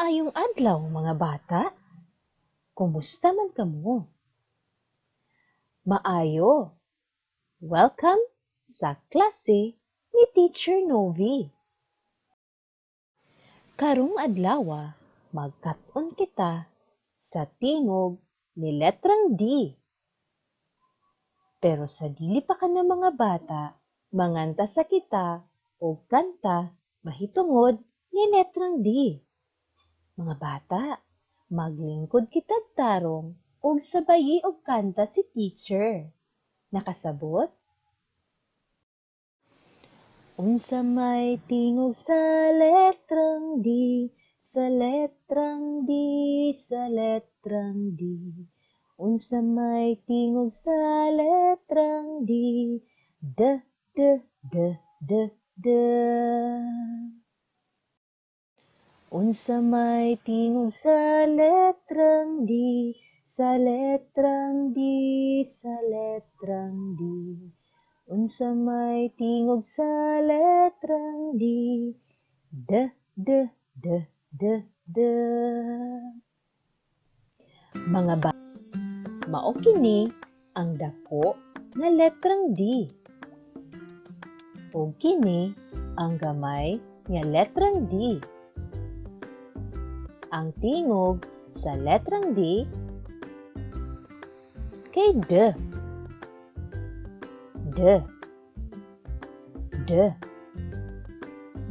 Maayong adlaw, mga bata. Kumusta man kamo? Maayo. Welcome sa klase ni Teacher Novi. Karong adlawa, magkat-on kita sa tingog ni letrang D. Pero sa dili pa kana, mga bata, manganta sa kita og kanta mahitungod ni letrang D. Mga bata, maglingkod kitag tarong ug sabayi og kanta si teacher. Nakasabot? Unsa may tingog sa letrang D, sa letrang D, sa letrang D? Unsa may tingog sa letrang D? D, D, D, D, D. Unsa may tingog sa letrang D, sa letrang D, sa letrang D? Unsa may tingog sa letrang D? D, D, D, D, D. Mga bata, mao kini ang dako nga letrang D. Ug kini ang gamay nga letrang D. Ang tingog sa letrang D kay D. D. D.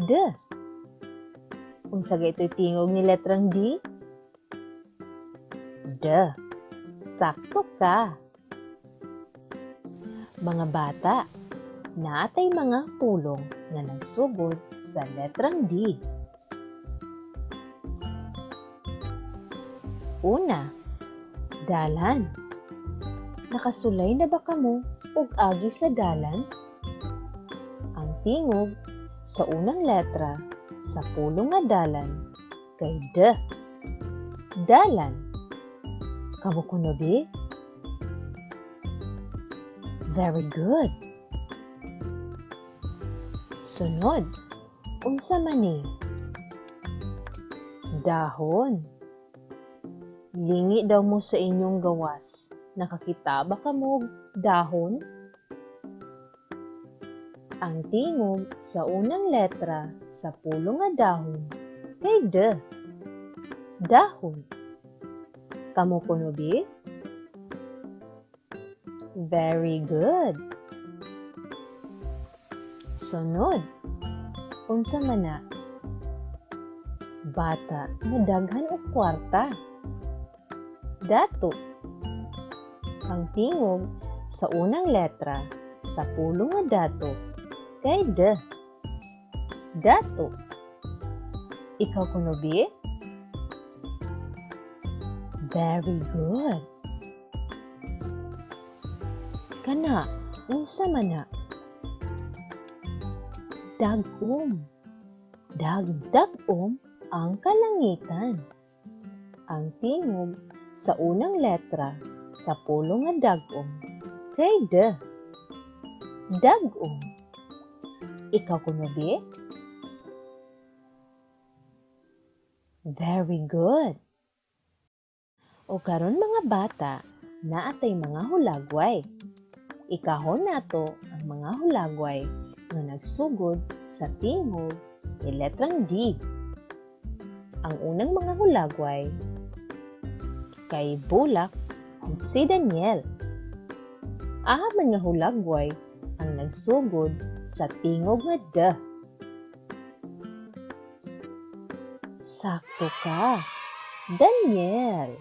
D. Unsa gaytoy tingog ni letrang D? D. Sakto ka. Mga bata, naa tay mga pulong nga nagsugod sa letrang D. Una, dalan. Nakasulay na ba kamo og agi sa dalan? Ang tingog sa unang letra sa pulong nga dalan kay D. Dalan. Kamo kuno bi? Very good. Sunod, unsa man ni? Dahon. Lingi daw mo sa inyong gawas. Nakakita ba kamo og dahon? Ang tingog sa unang letra sa pulong nga dahon kay D. Dahon. Kamo kuno bi? Very good. Sunod, unsa man na? Bata nga daghan og kwarta. Dato. Ang tingog sa unang letra sa pulong nga dato kay D. Dato. Ikaw kuno bi? Very good. Kana, unsa man na? Dag-om. Dagdag-om ang kalangitan. Ang tingog sa unang letra sa pulong nga dag-om kay D. Dag-om. Ikaw kuno bi? Very good. O karon, mga bata, naa tay mga hulagway. Ikahon nato ang mga hulagway nga nagsugod sa tingog ni letrang D. Ang unang mga hulagway kay Bulak ug si Daniel. Aha man nga hulagway ang nagsugod sa tingog nga D? Sakto ka, Daniel.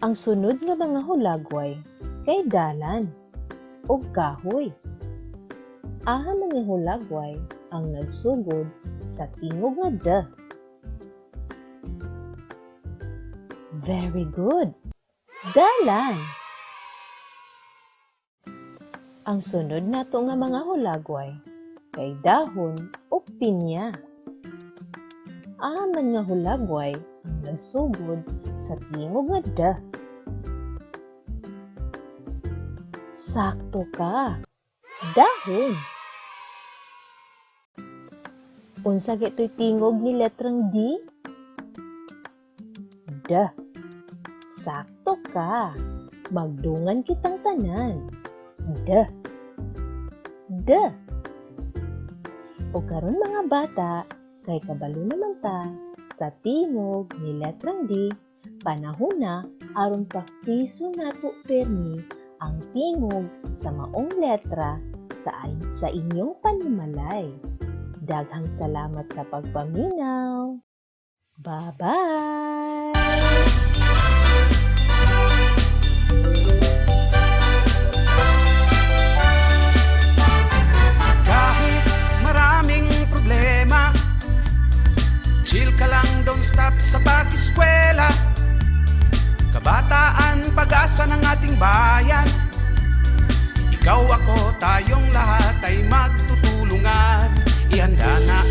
Ang sunod nga mga hulagway kay Dalan ug Kahoy. Aha man nga hulagway ang nagsugod sa tingog nga D? Very good. Dalan. Ang sunod nato nga mga hulagway kay dahon ug pinya. Aha man nga hulagway ang nagsugod sa tingog nga D? Sakto ka. Dahon. Unsa gito'y tingog ni letrang D? D. Sakto ka. Magdungan kitang tanan. D. D. O karon, mga bata, kay kabalo naman ta sa tingog ni letrang D, panahon na aron praktison nato permi ang tingog sa maong letra sa inyong panimalay. Daghang salamat sa pagpaminaw. Bye-bye! Kahit maraming problema, chill ka lang, don't stop sa pag-eskwela. Kabataan, pag-asa ng ating bayan. Ikaw, ako, tayong lahat ay magtutulungan. Ihanda na